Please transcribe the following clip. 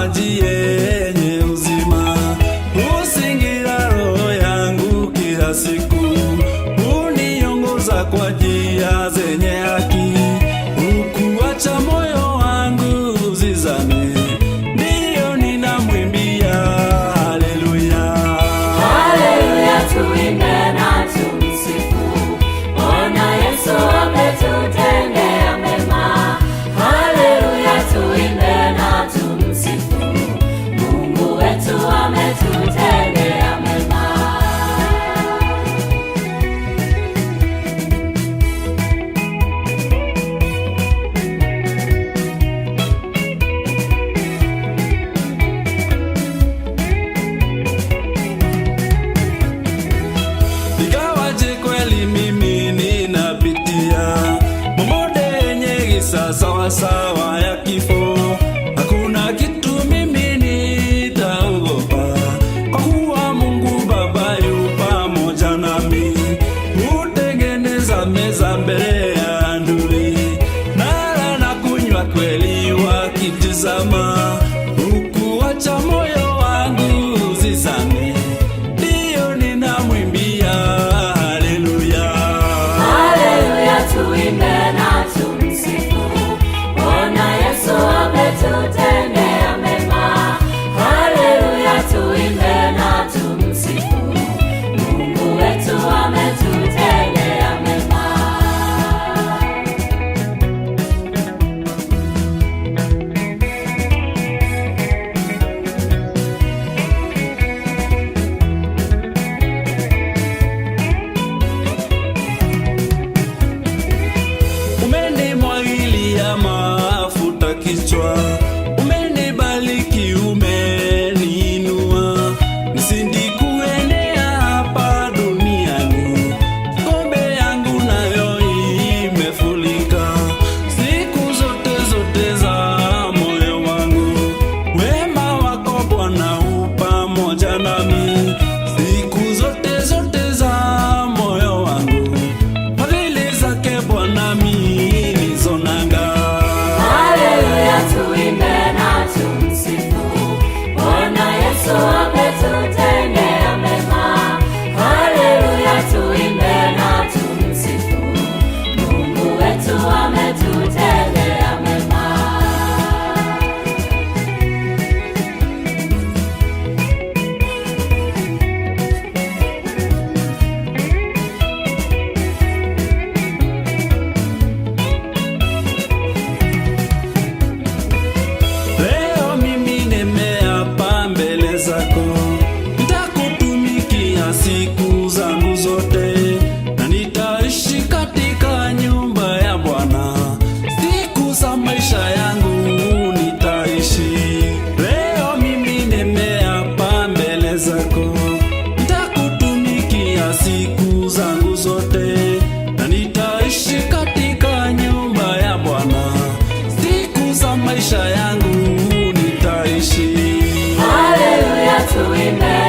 maji yenye uzima. Huzingira roho yangu kila siku, huniongoza kwa njia zenye haki, hukuacha moyo wangu uzizame, ndiyo ninamwimbia haleluya. Haleluya, tuimbe na tumsifu. Bwana Yesu ametutendea mema. Haleluya, tuimbe na tumsifu. Mungu wetu ametutendea mema. Ingawaje kweli mimi ninapitia mabonde yenye giza sawasawa ya kifo, hakuna kitu mimi nitaogopa, kwa kuwa Mungu Baba yu pamoja nami. Hutengeneza meza mbele ya adui, nala na kunywa kweli wakitizama, hukuacha moyo wangu uzizame, ndiyo ninamwimbia haleluya. Haleluya, tuimbe na tumsifu. Bwana Yesu ametutendea mema. Haleluya, tuimbe na tumsifu. Mungu wetu ametutendea mema. Umenimwagilia mafuta kichwa, umenibariki, umeniinua, nisizidi kuenea hapa duniani. Kombe yangu nayo imefurika, siku zote zote za moyo wangu. Wema wako Bwana u pamoja nami, siku zote zote za moyo wangu. Fadhili zake Bwana mimi nilizonanga. Haleluya, tuimbe na tumsifu. Bwana Yesu ametutendea mema. Haleluya, tuimbe na tumsifu. Mungu wetu ametutendea mema. Leo mimi nimeapa mbele zako, nitakutumikia siku zangu zote, na nitaishi katika nyumba ya Bwana siku za maisha yangu nitaishi. Leo mimi nimeapa mbele zako, nitakutumikia siku zangu zote, na nitaishi katika nyumba ya Bwana siku za maisha yangu nitaishi. Haleluya, tuimbe.